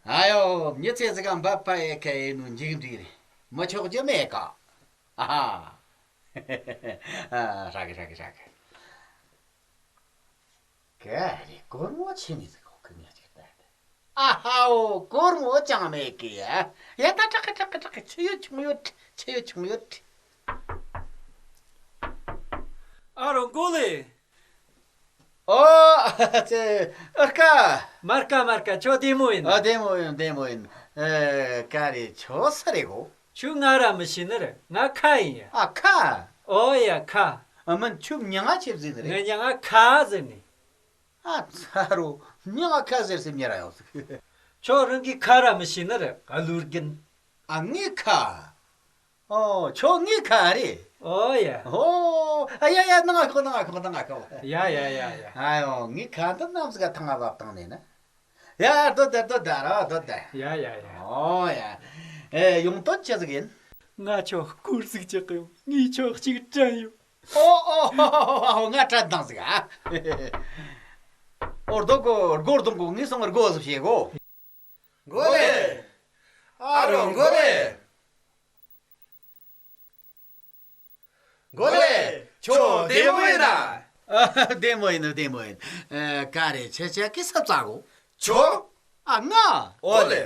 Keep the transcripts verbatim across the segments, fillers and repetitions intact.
ཨ་ཡོ། མྱི་ཚེ་ཟིག་ག་འབབ་པ་ཡེ་ཁ་ཡེ་ནོ་འཇིག་འདྲི་རེད། མི་ཆོག་རྒྱུ་མེད་ཀ། ཨ་ཧ། ཧྲ་གི་ཧྲ་གི་ཧྲ་གི། ག་རེ་སྒོར་མོ་ཆེ་ནི་ཟིག་ཁོ་གི་ངས་ཅིག་ལྟ་ཡ། ཨ་ཧའོ། སྒོར་མོ་ཅང་མེད་གི་ཡ། ཡ་ད་དྲག་གི་དྲག་གི་དྲག་གི། ཆི་ཡོད་ཆུང་ཡོད། ཆི་ཡོད་ཆུང་ཡོད། ཨ་རོ་མགོ་ལེ། ཨོ། ཙེ། ཨ་ཀ། མར་ཀ་མར་ཀ། ཁྱོད་བདེ་མོ་ཡིན། ཨ་བདེ་མོ་ཡིན་བདེ་མོ་ཡིན། ཨེ། ག་རེ་ཁྱོད་སུ་རེད་གོ། ཁྱོད་ང་ར་མི་ཤེས་ནི་རེད། ང་ཁ་ཡིན་ཡ། ཨ་ཁ། ཨོ་ཡ་ཁ། ཨ་མིན་ཁྱོད་མྱིང་ང་ཆི་ཟེར་ནི་རེད། ངའི་མྱིང་ང་ཁ་ཟེར་ནི། ཨ་ཚ་རོ། མྱིང་ང་ཁ་ཟེར་སེམས་ཉེ་ར་ཡོང་ཟིག་ཁྱོད་རང་གི་ཁ་ར་མི་ཤེས་ནི་རེད། ཨ་ལུར་གིན། ཨ་ངའི་ཁ། ཨོ། ཁྱོད་ངའི་ཁ་རེད། ཨོ་ཡ། ཨོ། ཨ་ཡ་ཡ། ནང་ང་ཁོག་ནང་ང་ཁོག་ནང་ང་ཁོག་ཡ་ཡ་ཡ་ཡ། ཨ་ཡོ། ངའི་ཁ་འདི་ནམ་ཟིག་ག་ཐང་ང་བབས་བཏང་ནས་ན། ཡ་སྡོད་དེ་སྡོད་དེ་ར་སྡོད་དེ། ཡ་ཡ་ཡ། ཨོ་ཡ། ཨེ། ཡོང་དོན་ཆི་ཟིག་ཡིན། ང་ཁྱོད་སྐོར་ཟིག་རྒྱག་གི་ཡོང་། ངས་ཁྱོད་གཅིག་དྲན་ཡོང་། ཨོ་ཨོ་ཨོ་ཨོ། ང་དྲན་བཏང་ཟིག་ཨ། ཨོ་རྡོ་གོ་སྒོར་རྡུང་གོ། ངས་སོང་སྒོ་ཟིག་ཕྱེ་གོ། མགོ་ལེ། ཨ་རོ་མགོ་ལེ། མགོ་ལེ། ཁྱོད་བདེ་མོ་ཡིན་ན། ཨ། བདེ་མོ་ཡིན། བདེ་མོ་ཡིན། ཨ། ག་རེ་ཁྱེད་ཅག་གིས་སུ་བཙལ་གོ། ཁྱོད། ཨ་ང་། ཨོ་ལེ།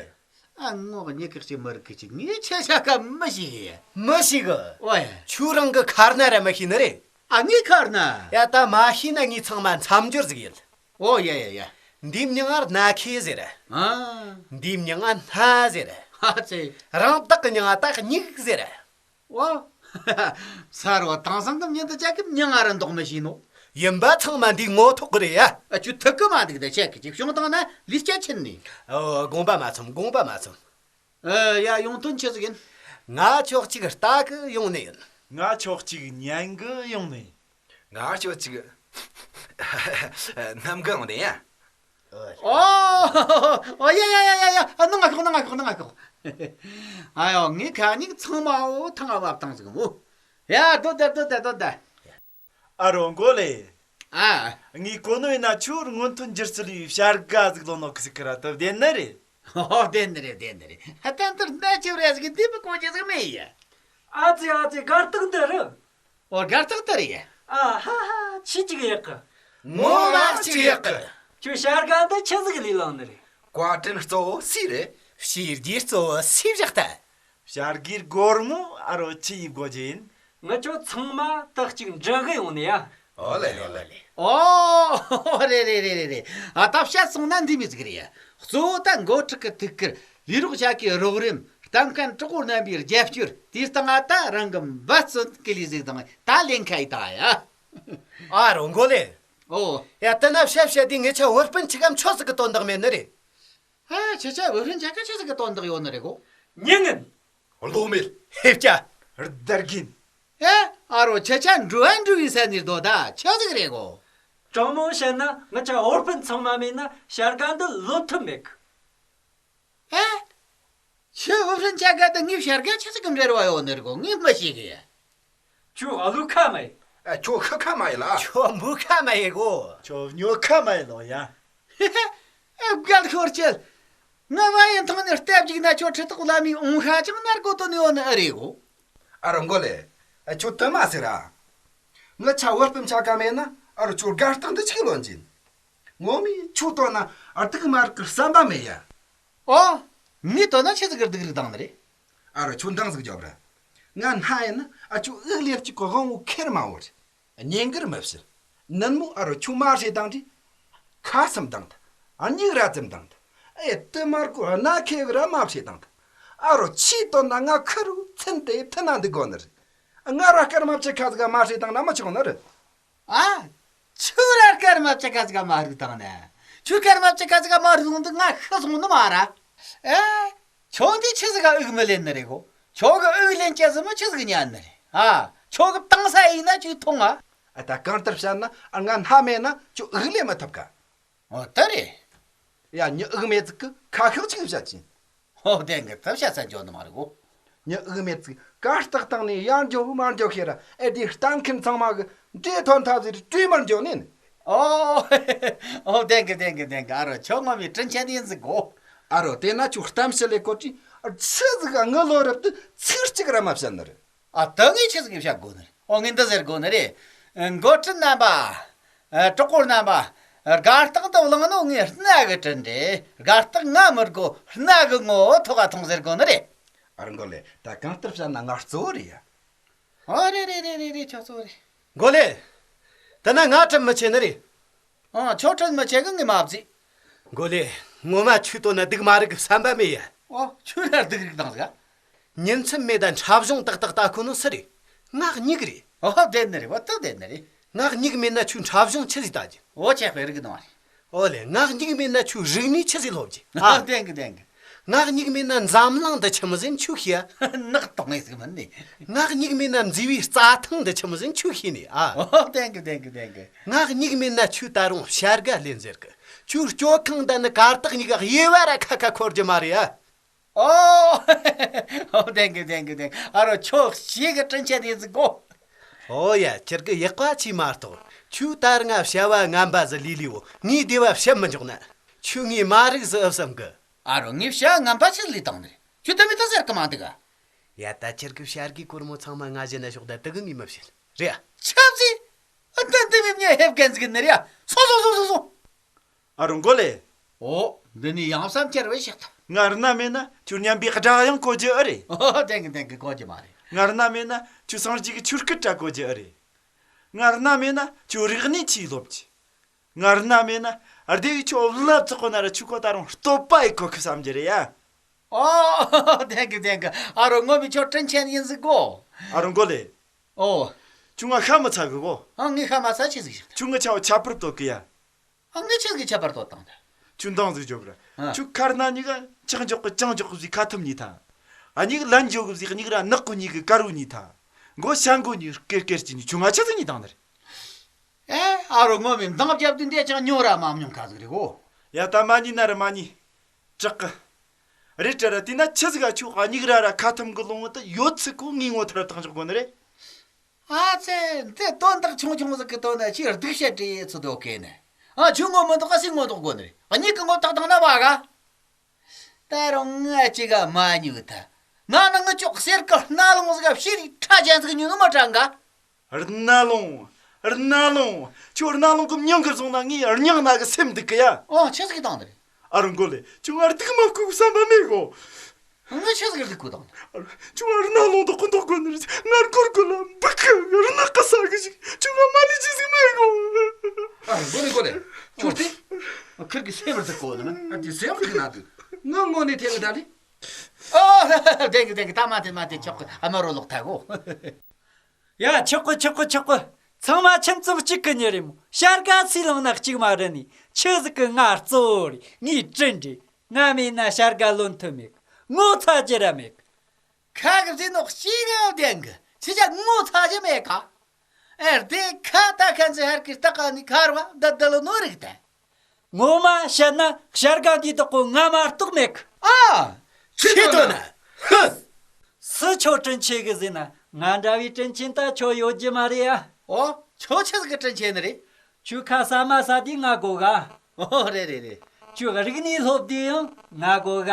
ཨ་ངོ་གཉིས་ཀ་གཅིག་མི་རིག་གི་གཅིག་ངས་ཁྱེད་ཅག་ག་མི་ཤེས་གི། མི་ཤེས་གི། ཨོ་ཡ། ཁྱོད་རང་གི་ཁ་ར་ན་ར་མི་ཤེས་ནི་རེད། ཨ་ངའི་ཁ་ར་ན། ཡ་ད་མ་ཤེས་ན་ངས་ཚང་མ་མཚམས་སྦྱོར་ཟིག་ཡིན། ཨོ་ཡ་ཡ་ཡ། འདིའི་མྱིང་ང་ར་ན་ཁེ་ཟེར། ཨ། འདིའི་མྱིང་ང་སྣ་ཟེར། ཨ་ཙེ། རང་བདག་གི་མྱིང་ང་ད་སྙིགས་ཟེར། ཨོ། ས་རོ། དེང་སང་གི་མྱི་འདི་ཅག་གི་མྱིང་ང་ར་འདོགས་མི་ཤེས་ནོ། ཡིན་པ་ཚང་མ་འདིའི་ངོ་ཐོག་གི་རེད་ཡ། ཨ། ཁྱོད་ཐུག་གི་མ་འདུག་ད་ཁྱེད་ཀྱིས་ཅིག་བྱུང་བཏང་ན་ལུས་སྐྱ་ཆེན་ནི། ཨོ། དགོངས་པ་མ་ཚོམ། དགོངས་པ་མ་ཚོམ། ཨ། ཡ། ཡོང་དོན་ཆི་ཟིག་ཡིན། ང་ཁྱོད་གཅིག་ལྟ་གི་ཡོང་ནི་ཡིན། ང་ཁྱོད་གཅིག་ཉན་གི་ཡོང་ནི་ཡིན། ང་ཁྱོད་གཅིག་སྣམ་གི་ཡོང་ནི་ཡིན། ཨོ། ཨོ་ཡ་ཡ་ཡ་ཡ་ཡ། ཨ། ནང་ང་ཤོག་ནང་ང་ཤོག་ནང་ང་ཤོག་ཨ་ཡོ། ངའི་ཁ་ཉིག་ཚང་མ་འོ་ཐང་ང་བབས་བཏང་ཟིག་མོ། ཡ་སྡོད་དེ་སྡོད་དེ་སྡོད་དེ། ཨ་རོ་མགོ་ལེ། ཨ། ངས་གོ་ནོ་ཡིན་ན་ཁྱོད་སྔོན་ཐོན་སྒྱུ་རྩལ་བའི་བྱ་དགའ་ཟིག་ལོན་ནོ་གི་ཟིག་གི་ར། ད་བདེན་ནི་རེད། ཨོ། བདེན་ནི་རེད། བདེན་ནི་རེད། ད་འདིར་ནད་ཅིག་རེད་ཟིག་འདི་མི་གོ་རྒྱུ་ཟིག་མེད་ཡ། ཨ་ཙི་ཨ་ཙི། དགའ་རྟགས་འདི་རེད། ཨོ། དགའ་རྟགས་འདི་རེད་ཡ། ཨ་ཧ་ཧ། ཆི་ཅིག་ཡག་གི། ངོ་མ་ཅིག་ཡག་གི། ཁྱོད་བྱ་དགའ་འདི་ཆི་ཟིག་ལས་བླངས་ནི་རེད། བཀའ་དྲིན་གཙོ་བོ་སུའི་རེད། བྱས་རྗེས་གཙོ་བོ་སུའི་བཞག་ད། བྱ་དགའི་སྒོར་མོ་ཨ་རོ་ཆི་ཡིས་བགོ་རྒྱུ་ཡིན། ངི་ཆོ་ཚང་མ་ཏག་ཅིག་འབྲི་གི་ཡོང་ནི་ཡ། ཨོ་ལེ་ལེ་ལེ་ལེ། ཨོ། རེད་རེད་རེད་རེད་རེད། ཨ། ད་བཤད་སོང་ན་འདི་མི་ཟིག་རེད་ཡ། གཙོ་བོ་ད་འགོ་ཁྲིད་གི་ཐུགས་ཁུར། ལས་རོགས་ཞག་གི་རོགས་རམ། གཏམ་མཁན་གྲོགས་པོ་རྣམ་པའི་རྒྱབ་སྐྱོར། དེའི་སྟེང་ང་ད་རང་གི་འབད་བརྩོན་གི་ལས་ཟིག་དང་ད་ལེན་ཁ་ཡི་ད་ཡ། ཨ་རོ་མགོ་ལེ། ཨོ། ཡ་དེ་ན་བཤད་བཤད་དེ་ངི་ཆ་བོད་སྤུན་ཆི་གམ་ཆོ་ཟིག་གི་དོན་དག་མེད་ནི་རེད། ཧ། ཁྱེད་ཆ་བོད་ཧྲན་ཆ་ཁ་ཆི་ཟིག་གི་དོན་དག་ཡོད་ནི་རེད་གོ། མྱི་ངན། བློ་མེད། ཧེབ་ཀྱ། བདར་གིན། ཨེ། ཨ་རོ། ཁྱེད་ཆ་འགྲོ་ཨ་འགྲོ་བའི་ས་ནས་སྡོད་ད་ཆི་ཟིག་རེད་གོ། དྲང་མོ་བཤད་ན་ངི་ཆ་བོད་སྤུན་ཚང་མ་མེད་ན་བྱ་དགའ་འདི་ལོན་ཐུབ་མེད་གི། ཨེ། ཁྱོད་བོད་ཧྲན་ཆ་ཁ་དང་ངའི་བྱ་དགའ་ཆི་ཟིག་གི་འབྲེལ་བ་ཡོད་ནི་རེད་གོ། ངས་མི་ཤེས་གི་ཡ། ཁྱོད་ཨ་ལུ་ཁ་མ་ཡིན། ཨ། ཁྱོད་ཤི་ཁ་མ་ཡིན་ལ། ཁྱོད་འབུ་ཁ་མ་ཡིན་གོ། ཁྱོད་སྨྱོ་ཁ་མ་ཡིན་ལོ་ཡ། ཨེ། རྒད་ཤོར་ཁྱེད། ང་བ་ཡིན་ཐང་ནས་སྟབས་ཅིག་ན་ཁྱོད་ཁྲི་ཐོག་ལ་མི་འོང་ཤ་ཅང་ནར་གོ་དོན་ཡོད་ནི་ཨེ་རེད་གོ། ཨ་རོ་མགོ་ལེ། ཨ། ཁྱོད་དུ་མ་ཟེར་ར། ངི་ཆ་བོད་སྤུན་ཆ་ཁ་མེད་ན་ཨ་རོ་ཁྱོད་དགའ་རྟགས་འདི་ཆིག་ལོན་གྱིན། ངོ་མས་ཁྱོད་ལྟོས་ན་ཨ་སྡུག་མ་རིག་གི་བསམ་པ་མེད་ཡ། ཨོ། ངས་ལྟོས་ན་ཆི་ཟིག་གི་སྡུག་རིག་བཏང་ནི་རེད། ཨ་རོ་ཁྱོད་འདང་ཟིག་རྒྱོབ་ར། ང་སྣ་ཡིན་ན་ཨ་ཁྱོད་དབུགས་ལེབ་ཅིག་གི་དབང་བོ་ཁེར་མ་བོར། ཉན་གིར་མི་བྱེད། ནན་མོ་ཨ་རོ་ཁྱོད་མ་བྱེད་དང་དྲི། ཁ་སུམ་དང་ད། སྙིགས་ར་ཙམ་དང་ད། ཨེ་དུ་མར་གོ་སྣ་ཁེ་གི་ར་མ་བྱེད་དང་ད། ཨ་རོ་ཁྱོད་ལྟོས་ན་ང་ཁུ་རུ་ཚིན་ཏེ་ཐུ་ན་འདུག་གོ་ནི་རེད། ང་ར་སྐར་མ་བཅུ་ཁ་ཟིག་མ་བྱེད་དང་ན་མི་ཆོག་ནི་རེད། ཨ། ཁྱོད་ར་སྐར་མ་བཅུ་ཁ་ཟིག་མ་རིག་དང་ན། ཁྱོད་སྐར་མ་བཅུ་ཁ་ཟིག་མ་རིག་སོང་དུས་ང་ཤི་སོང་ནི་མ་ར། ཨེ། ཁྱོད་འདི་ཆི་ཟིག་ག་དབུགས་མི་ལེན་ནི་རེད་གོ། ཁྱོད་གི་དབུགས་ལེན་ཅེས་ཟིག་མི་ཆི་ཟིག་ཉན་ནི་རེད། ཨ། ཁྱོད་གི་བཏང་ས་ཡིན་ན་ཁྱོད་མཐོང་ང་། ཨ། ད་གང་ལྟར་བཤད་ན་ཨ་ང་སྣ་མེད་ན་ཁྱོད་དབུགས་ལེན་མི་ཐུབ་ག། ཨོ་དེ་རེད། ཡ་མྱི་དབུགས་མེད་ཟིག་གི་ཁ་ཤགས་ཅིག་བཤད་ཅིང་། ཨོ་བདེན་གི། ཐབས་ཤ་ཚ་འཇོག་ནི་མ་རེད་གོ། མྱི་དབུགས་མེད་ཟིག་གར་སྟེགས་སྟེང་ནས་ཡར་འཇོག་མར་འཇོག་ཤེས་ར། ཨེ་དེ་ལྟ་མཁན་ཚང་མ་གི་འདྲེ་ཐོན་ཐབས་ཟེར་བྲོས་མར་འཇོག་ནས་ནི། ཨོ། ཨོ། བདེན་གི་བདེན་གི་བདེན་གི། ཨ་རོ། ཁྱོད་ངོ་མའི་དྲིན་ཆེན་ཡིན་ཟིག་གོ། ཨ་རོ། དེ་ན་ཁྱོད་གཏམ་བཤད་ལས་གོ་དྲིས། ཆི་ཟིག་ག་ངའི་ལོ་རབས་དུ་ཚིག་གཅིག་ར་མ་བཤད་ནི་རེད། ཨ། ད་ངས་ཆི་ཟིག་བཤད་དགོ་ནི་རེད། ཨོ། ངས་འདི་ཟེར་དགོ་ནི་རེད། འགོ་ཁྲིད་རྣམ་པ། ཨ། གྲོགས་པོ་རྣམ་པ། དགའ་རྟགས་འདི་བླངས་ནོ་ངའི་སྣ་གི་དྲིན་རེད། དགའ་རྟགས་ང་མི་དགོ། སྣ་གི་ངོ་བོ་ཐོག་ག་ཐོངས་ཟེར་དགོ་ནི་རེད། ཨ་རོ། མགོ་ལེ། ད་གང་ལྟར་བཤད་ན་ང་གཙོ་བོ་རེད་ཡ། ཨོ། རེད་རེད་རེད་རེད་རེད། ཁྱོད་གཙོ་བོ་རེད། མགོ་ལེ། དེ་ན་ང་དྲིན་མི་ཆེ་ནི་རེད། ཨང་། ཁྱོད་དྲིན་མི་ཆེ་གི་ངས་མ་བརྩིས། མགོ་ལེ། ངོ་མ་ཁྱོད་དོན་ན་སྡུག་མ་རིག་གི་བསམ་པ་མེད་ཡ། ཨོ། ཁྱོད་ར་སྡུག་རིག་དང་ཟིག་ག་ཉིན་མཚན་མེད་ད་འཁྲབ་གཞུང་ཏག་ཏག་ལྟ་ཁོ་ནོ་སུ་རེད། ངའི་མྱིག་རེད། ཨོ། བདེན་ནི་རེད། བ་ཏི་བདེན་ནི་རེད། ངའི་མྱིག་མེད་ན་ཁྱོད་འཁྲབ་གཞུང་ཆི་ཟིག་ལྟ་རྒྱུ། ཨོ། ཆེ་བའི་རིག་གི་དང་བ་རེད། ཨོ་ལེ། ངའི་མྱིག་མེད་ན་ཁྱོད་རིག་གནས་ཆི་ཟིག་སློབ་རྒྱུ། ཨ། བདེན་གི་བདེན་གི། ངའི་མྱིག་མེད་ན་འཛམ་གླིང་འདི་ཆི་མོ་ཟིག་ཁྱོས་ཤེས་ཡ། ནག་གཏོང་ངེས་ཟིག་མིན་ནི། ངའི་མྱིག་མེད་ན་མཛེས་པའི་རྩྭ་ཐང་འདི་ཆི་མོ་ཟིག་ཁྱོས་ཤེས་ནི་ཨ། ཨོ། བདེན་གི་བདེན་གི་བདེན་གི། ངའི་མྱིག་མེད་ན་ཁྱོས་ད་རུང་བྱ་དགའ་ལེན་ཟེར་གི། ཁྱོའི་སྤྱོད་ཁང་འདི་ནི་གར་སྟེགས་གཉིས་ཀ་དབྱེ་བ་ར་ཁ་ཁ་འཁོར་རྒྱུ་མ་རེད་ཨ། ཨོ། ཨོ། བདེན་གི་བདེན་གི་བདེན་གི། ཨ་རོ། ཁྱོད་ཞེ་གི་དྲིན་ཆེན་ཡིན་ཟིག་གོ། ཨོ་ཡ། ཁྱེད་ཀྱི་ཡག་པ་ཆེ་མ་གཏོགས། ཁྱོད་ད་རུང་ང་བྱ་བ་ངན་པ་ཟིག་ལས་ལས་འོ། ངའི་བདེ་བ་བཤད་མི་འཇོག་ན། ཁྱོད་ངའི་མ་རིག་ཟིག་ཨེ་བསམ་གི། ཨ་རོ། ངས་བྱ་བ་ངན་པ་ཆི་ལས་བཏང་ནི་རེད། ཁྱོད་དེ་མོ་ད་ཟེར་གི་མ་འདུག་ག་ཡ། ད་ཁྱེད་ཀྱི་བྱ་དགའི་སྒོར་མོ་ཚང་མ་ང་བཞེས་ན་ཤོག་ད་དེ་གི་ངས་མི་བཤད། རེད་ཨ། ཆབ་ཟིག་ཨ། ད་འདི་མི་མྱི་ཧེབ་གན་ཟིག་ནི་རེད་ཨ། སོང་སོང་སོང་སོང་སོང་། ཨ་རོ། མགོ་ལེ། ཨོ། འདི་ནས་ཡང་བསམ་འཁྱེར་བའི་ཞིག་ད། ང་རུ་ན་མེད་ན་ཁྱོད་མཉམ་པའི་དགྲ་ཡང་གོ་རྒྱུ་ཨེ་རེད། ཨོ། བདེན་གི་བདེན་གི། གོ་རྒྱུ་མ་རེད། ང་རུ་ན་མེད་ན་ཁྱོད་སངས་རྒྱས་ཀྱི་ཆོས་སྐད་ར་གོ་རྒྱུ་ཨེ་རེད། ང་རུ་ན་མེད་ན་ཁྱོད་རིག་གནས་ཆི་ལོབ་ཀྱི། ང་རུ་ན་མེད་ན་སྡེ་བའི་ཁྱོད་བླ་བཙོག་གོ་ན་ར་ཁྱོད་ཁོ་ད་རུང་སྟོད་པ་ཡི་གོ་གི་བསམ་རྒྱུ་རེད་ཡ། ཨོ། བདེན་གི་བདེན་གི། ཨ་རོ། ངོ་མ་ཁྱོད་དྲིན་ཆེན་ཡིན་ཟིག་གོ། ཨ་རོ། མགོ་ལེ། ཨོ། ཁྱོད་ང་ཤ་མི་ཚ་གི་གོ། ཨ། ངས་ཤ་མ་ཚ་ཆི་ཟིག་ཞིག་ད། ཁྱོད་ངའི་ཆ་བོ་ཁྱད་པར་གཏོད་གི་ཡ། ཨ། ངས་ཆི་གི་ཁྱད་པར་གཏོད་བཏང་ད། ཁྱོད་འདང་ཟིག་རྒྱོབ་ར། ཨ། ཁྱོད་ཁ་རུ་ན་གཉིས་ཀ་ཆག་འཇོག་གི་ཅང་འཇོག་གི་ཟིག་ཁ་ཐུམ་གཉིས་ཐ། ཨ། གཉིས་ཀ་ལན་འཇོག་གི་ཟིག་གཉིས་ཀ་ར་ནག་གི་གཉིས་ཀ་དཀར་བོ་གཉིས་ཐ། མགོ་ཤ་མགོ་གཉིས་ཀེར་ཀེར་གྱི་གཉིས། ཁྱོད་ང་ཆི་ཟིག་གཉིས་བཏང་ནི་རེད། ཨེ། ཨ་རོ། ངོ་མ་འདང་རྒྱབ་དུས་འདི་ཅང་ཉོ་ར་མ་མྱོང་ཁ་ཟིག་རེད་གོ། ཡ། ད་མ་ཉོས་ན་ར་མ་ཉོས། དྲག་གི། རེད་དྲ་ར། དེ་ན་ཆི་ཟིག་ག་ཁྱོད་གཉིས་ཀ་ར་ར་ཁ་ཐུམ་གི་ལོང་བ་དེ་ཡོད་ཚིག་གོ། ངའི་ངོ་ཐར་བཏང་འཇོག་གོ་ནི་རེད། ཨ་ཙི། འདི་དོན་དག་ཆུང་ཆུང་ཟིག་གི་དོན་ན་ཁྱོས་སྡུག་བཤད་དྲི་ཚུལ་དོ་གེ་ནི། ཨ། ཁྱོད་ངོ་མི་འདོག་ག་སུས་ངོ་འདོག་གོ་ནི་རེད། གཉིས་ཀ་ངོ་ཐག་བཏང་ན་བ་ག་ད་རུང་ང་གཅིག་ག་མ་ཉོས་ཐ། ན་ནིང་ངི་ཅོག་གསེར་གི་རྣ་ལོང་ཟིག་ག་ཤེས་རིག་ཕྲ་ཅན་ཟིག་ཉོས་ནི་མ་དྲན་ག་རྣ་ལོང་། རྣ་ལོང་། ཁྱོད་རྣ་ལོང་གི་མྱིང་གི་བཟུང་ན་ངའི་སྙིང་ན་གི་སེམས་འདུག་གི་ཡ། ཨོ། ཆི་ཟིག་བཏང་ནི་རེད། ཨ་རོ། མགོ་ལེ། ཁྱོད་ང་སྡུག་མ་བསྐུལ་བསམ་པ་མེད་གོ། ང་ཆི་ཟིག་སྡུག་བསྐུལ་བཏང་ནི། ཨ་རོ། ཁྱོད་ང་རྣ་ལོང་དུ་ཁུ་འདོག་དགོས་ནི་རེད། ང་སྒོར་དགོས་ལ་འབུ་ཁུ་རི་ནག་གི་ས་གི་ཞིག་ཁྱོད་ང་མ་ལས་ཅི་ཟིག་མེད་གོ། ཨ། མགོ་ལེ། མགོ་ལེ། ཁྱོད་དེ་ཁིར་གི་སེམས་ར་ཟིག་གོ་ནི། ཨ། དེ་སེམས་རིག་ན་དུ་ང་ངོ་ནས་ཐེ་གི་ད་ལི། ཨོ། བདེན་གི་བདེན་གི། ད་མ་དེ་མ་དེ་ཆོག་གི། ཨ་མ་རོ་ལོག་ཐལ་གོ། ཡ། ཆོག་གི་ཆོག་གི་ཆོག་གི། ཚང་མ་ཁྱིམ་ཚང་གཅིག་གི་མྱི་རེད་མོ། བྱ་དགའ་སུས་བླངས་ན་གཅིག་མ་རེད་ནི། ཆི་ཟིག་གི་ང་གཙོ་བོ་རེད། ངའི་དྲིན་རེད། ང་མེད་ན་བྱ་དགའ་ལོན་ཐུབ་མེད་གི། ངོ་ཚ་རྒྱུ་ར་མེད་གི། ཁ་གི་ཟེར་ནོ་གཅིག་ཡང་བདེན་གི། ཁྱེད་ཅག་ངོ་ཚ་རྒྱུ་མེད་ག་ཨེ། དེ་ཁ་ད་ཁན་ཚེ་ཧར་གི་སྟག་ག་ནི་ཁར་བ་ད་ད་ལོ་ནོ་རིག་ད། ངོ་མ་བཤད་ན་བྱ་དགའ་འདི་དག་གོ་ང་མ་གཏོགས་མེད་གི། ཨ། ཁྱེད་དོན་ན། ཧི། སུ་ཁྱོད་དྲིན་ཆེ་གི་ཟེར་ན། ང་འདྲ་བའི་དྲིན་ཆེན་ད་ཁྱོད་ཡོད་རྒྱུ་མ་རེད་ཡ། ཨོ། ཁྱོད་ཆི་ཟིག་གི་དྲིན་ཆེ་ནི་རེད། ཁྱོད་ཁ་ཟ་མ་ཟ་དུས་ང་དགོས་ག་ཨོ། རེད་རེད་རེད། ཁྱོད་རིག་གནས་སློབ་དུས་ཡང་ང་དགོས་ག་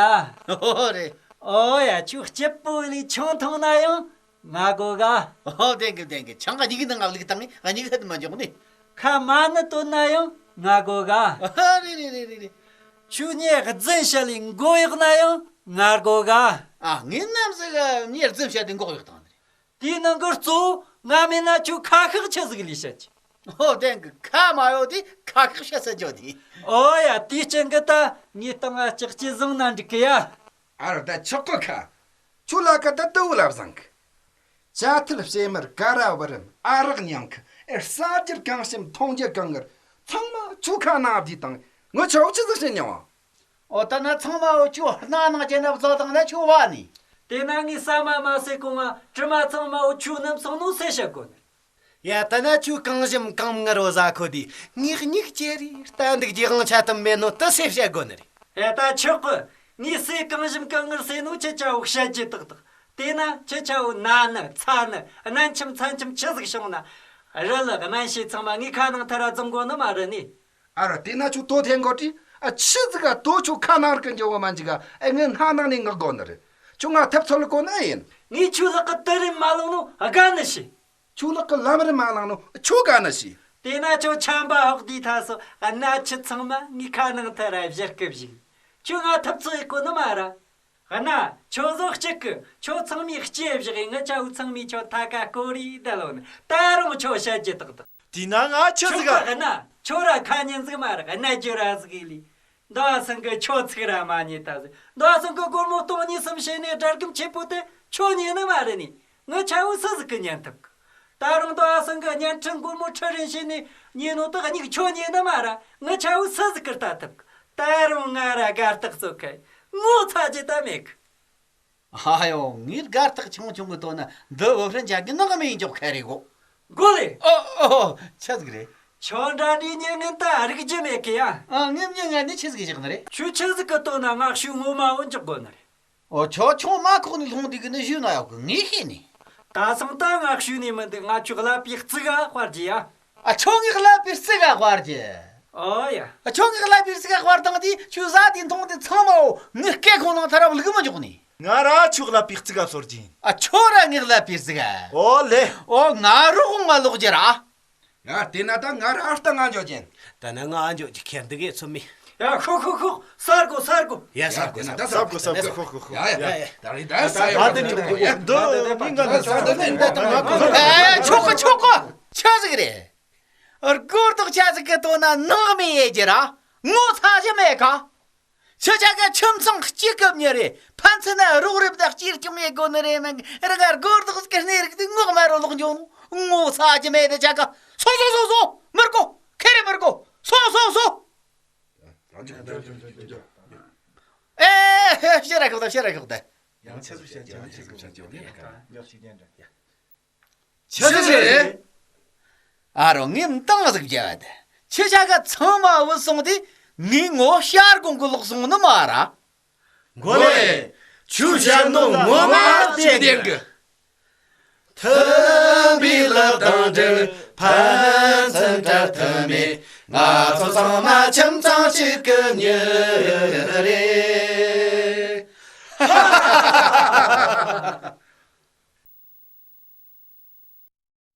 ཨོ། རེད། ཨོ་ཡ། ཁྱོད་སྐྱིད་པོ་ལས་ཆང་འཐུང་ན་ཡང་ང་དགོས་ག་ཨོ། བདེན་གི་བདེན་གི། ཆང་ག་གཉིས་ཀྱི་ནང་ང་བླུགས་བཏང་ངས་གཉིས་ཀ་དུ་མ་འཇོག་ནི། ཁ་མ་ཎི་བཏོན་ན་ཡང་ང་དགོས་ག་ཨ། རེད་རེད་རེད་རེད། ཁྱོད་ངའི་རྫུན་བཤད་ལས་མགོ་གཡོག་ན་ཡང་ང་དགོས་ག་ཨ། ངས་ནམ་ཟིག་ག་ངའི་རྫུན་བཤད་དུས་མགོ་གཡོག་བཏང་ནི་རེད། དེའི་ནང་གི་གཙོ་བོ་ང་མེད་ན་ཁྱོད་ཁ་ཤགས་ཆི་ཟིག་ལས་བཤད་ཀྱི། ཨོ། བདེན་གི། ཁ་མ་གཡོག་དུས་ཁ་ཤགས་བཤད་ས་འཇོག་དུས། ཨོ་ཡ། དེའི་རྐྱེན་གི་ད་ངའི་སྟེང་ང་ལྕགས་ཀྱི་བཟུང་ན་འགྲིག་གི་ཡ། ཨ་རོ། ད་ཆོག་གི་ཁ། ཁྱོད་ལ་ཁ་ད་ལྟ་བུ་ལ་བཟང་གི། ཇ་ཐལ་བྱེ་མར་ཀ་ར་བུ་རམ་ཨ་རག་ཉང་ཁི་ཨེ་ཟ་རྒྱུར་གང་ཞིམ་འཐུང་རྒྱུར་གང་ངར། ཚང་མ་ཁྱོད་ཁ་ནང་བསྡུས་དང་ངོ་ཆོག་ཆི་ཟིག་བྱེད་མྱོང་། ཨོ། ད་ན་ཚང་མ་འོ་ཁྱོད་སྣ་ནང་བྱས་ན་བཟོ་དང་ན་ཁྱོད་བ་ནི། དེ་ན་ངས་ཟ་མ་མ་ཟོས་གོང་ང་དྲི་མ་ཚང་མ་འོ་ཁྱོད་རྣམས་སོང་ནོ་སེ་བཤད་དགོ་ནི། ཡ། ད་ན་ཁྱོད་གང་ཞིམ་གང་ངར་བོ་ཟ་ཁོ་དུས་ངའི་སྙིག་ཅེ་རེ་ལྟ་འདུག་རྒྱུ་དབང་ཆ་དུ་མེད་ནོ་དུ་སེ་བཤད་དགོ་ནི་རེད། ཨེ། ད་ཆོག་གི། ངས་སེ་གང་ཞིམ་གང་ངར་ཟོས་ནོ་ཁྱེད་ཅག་བོ་བཤད་རྒྱུ་ཏག་ཏག་དེ་ན་ཁྱེད་ཅག་བོ་ན་ནི་ཚ་ནི་གནམ་ཆུམ་ཚ་ཆུམ་ཆི་ཟིག་བྱུང་ན། རི་ལ་སྨན་ཤེས་ཚང་མ་ངའི་ཁ་ནང་ཐར་ར་རྫོང་དགོ་ནི་མ་རེད་ནི། ཨ་རོ་དེ་ན་ཁྱོད་དོ་ཐེན་གོ་དྲི། ཨ་ཆི་ཟིག་ག་དོ་ཁྱོད་ཁ་ནང་རི་གི་འཇོག་གོ་མ་འཇིག་ག་ཨེ་ངའི་སྣ་ནང་ནས་ངག་དགོ་ནི་རེད། ཁྱོད་ང་ཐབས་ཚོལ་གོ་ནི་ཨེ་ཡིན། ངས་ཁྱོད་ལག་གི་དུ་རིན་མ་ལོང་ནོ་དགའ་ནི་ཤི། ཁྱོད་ལག་གི་ལམ་རིན་མ་ལོང་ནོ་ཁྱོད་དགའ་ནི་ཤི། དེ་ན་ཁྱོད་ཆམ་པ་ཧོག་དུས་ཐ་སོ་ཨ་ན་ཆི་ཚང་མ་ངའི་ཁ་ནང་ཐར་ར་བཞུར་གི་བཞིན། ཁྱོད་ང་ཐབས་ཚོལ་གོ་ནི་མ་ར། ཨ་ན། ཁྱོད་བཟོ་གཅིག་གི་ཁྱོད་ཚང་མའི་ལྕེ་བཞག་ངི་ཆ་བུ་ཚང་མའི་ཁྱོད་ཐ་ཀ་ཀོ་རི་ད་ལོ་ནི་ད་རུང་ཁྱོད་བཤད་རྒྱུ་ཏག་ཏག་དེས་ན་ང་ཆི་ཟིག་ཁྱོད་ཨ་ན་ཁྱོད་ར་ཁ་ཉན་ཟིག་མ་རག་ཨ་ན་རྒྱུ་ར་ཟིག་ལི། མདོ་སང་གི་ཁྱོད་ཚིག་ར་མ་ཉེ་ད་ཟིག་མདོ་སང་གི་སྒོར་མོ་སྟོང་གཉིས་གསུམ་བྱས་ནས་དགྲ་རྒམ་ཆེ་པོ་དེ་ཁྱོད་ཉན་ནི་མ་རེད་ནི། ངི་ཆ་བུ་སུ་ཟིག་གི་ཉན་ཐུབ་གི་ད་རུང་མདོ་སང་གི་བརྙན་འཕྲིན་སྒོར་མོ་ཁྲི་རིན་བྱས་ནས་ཉན་ནོ་དག་གཉིས་ཁྱོད་ཉན་ནི་མ་ར་ངི་ཆ་བུ་སུ་ཟིག་གི་ལྟ་ཐུབ་གི་ད་རུང་ང་ར་དགའ་རྟགས་ཚོ་ཁ་ངོ་ཚ་རྒྱུ་ད་མེད་གི་ཨ་ཡོ། ངའི་དགའ་རྟགས་ཆུང་ཆུང་གི་དོན་ན་འདི་བོ་ཧྲན་ཅག་གི་ནང་མི་ཡིན་ཅོག་ཁ་རེ་གོ་གོ་ལེ། ཨོ་ཨོ་ཆི་ཟིག་རེད། ཁྱོད་འདྲ་འདྲའི་ཉེ་ངན་ད་རིག་རྒྱུ་མེད་གི་ཡ། ཨ་ངའི་མྱི་ངན་ནི་ཆི་ཟིག་བཞག་ནི་རེད། ཁྱོད་ཆི་ཟིག་གི་དོན་ན་ང་ཤུ་ངོ་མ་བོ་འཇོག་དགོ་ནི་རེད། ཨོ་ཁྱོད་ཆུང་མ་ཁོག་ནས་ལྷུང་དུས་གི་ནི་ཞུ་ན་ཡོག་གི་ངས་ཤེས་ནི། ད་སང་ད་ང་ཤུ་ནི་མི་འདུག་ང་ཁྱོད་ཀླད་པའི་རྩི་ག་དཔར་གྱི་ཡ། ཨ་ཁྱོད་ངའི་ཀླད་པའི་རྩི་ག་དཔར་གྱི། ཨོ་ཡ། ཨ་ཁྱོད་ངའི་ཀླད་པའི་རྩི་ག་དཔར་བཏང་དུས་ཁྱོད་ཟ་དེ་མཐོང་དེ་ཚང་མའོ་ངའི་སྐེ་ཁོང་ནང་ཐར་རབ་ལུག་མི་འཇོག་ནི། ང་ར་ཁྱོད་ཀླད་པའི་རྩི་ག་སོར་གྱིན། ཨ་ཁྱོད་ར་ངའི་ཀླད་པའི་རྩི་ག་ཨོ་ལེ། ཨོ་ང་རོགས་ང་ལོག་རྒྱུ་ར། ཡ་དེ་ན་ད་ང་ར་ཨ་རྟ་ང་འཇོག་གྱིན། ད་ན་ང་འཇོག་གྱི་ཁྱེར་འདི་གས་ཚོད་མི། ཡ་ཤོག་ཤོག་ཤོག་སར་གོ་སར་གོ་ཡ་ས་གོ་ས་གོ་ས་གོ་ས་གོ་ཡ་ཡ་ཡ་ད་རེད་ད་ས་ཡ་ད་འདི་ནི་འདི་འདི་མི་ང་ལ་ས་ད་འདི་འདི་ད་ང་གོ་ས་ཨེ་ཆོག་གོ་ཆོག་གོ་ཆི་ཟིག་རེད། སྒོར་དོག་ཆ་ཟིག་གི་དོ་ན་ནང་མི་ཡེ་རྒྱུ་ར་ངོ་ཚ་རྒྱུ་མེད་ག་ཁྱེད་ཅག་གི་ཁྱིམ་ཚང་གཅིག་གི་མྱི་རེད། ཕན་ཚུན་ན་རོགས་རེ་བདག་གཅེས་སྐྱོང་ཡེ་དགོ་ནི་རེད་ནང་རི་ག་སྒོར་དོག་གི་གནས་རིགས་དེ་ངོ་མ་རོ་ལོག་འཇོག་ནོ་ངོ་ཚ་རྒྱུ་མེད་དེ་ཅག་ག་སོ་སོ་སོ་སོ་མི་དགོ་ཁེ་རེ་མི་དགོ་སོ་སོ་སོ། ཨེ་ཤེས་ར་ཁོག་ད་ཤེས་ར་ཁོག་ད། ཡང་ཆེ་སུ་བཤད་ཀྱང་ཆེ་སུ་བཤད་ཀྱང་ཡག་ཤི་རྒྱན་འདྲ། ཆི་ཟིག་རེད། ཨ་རོ་ངས་མདང་ཟིག་བརྒྱབ་པ་དེ་ཁྱེད་ཅག་ག་ཚང་མ་བུད་སོང་དུས་ངའི་ངོ་ཤར་གོང་གི་ལོག་སོང་ནི་མ་ར། མགོ་ལེ། ཆུ་བཞག་ནོ་ངོ་མ་བཅད་ལྡན་གི་མཐུན་པའི་ལག་དང་འབྲེལ་ཕན་ཚུན་བྲལ་ཐབས་མེད། ང་ཚོ་ཚང་མ་ཁྱིམ་ཚང་གཅིག་གི་མྱི་རེད།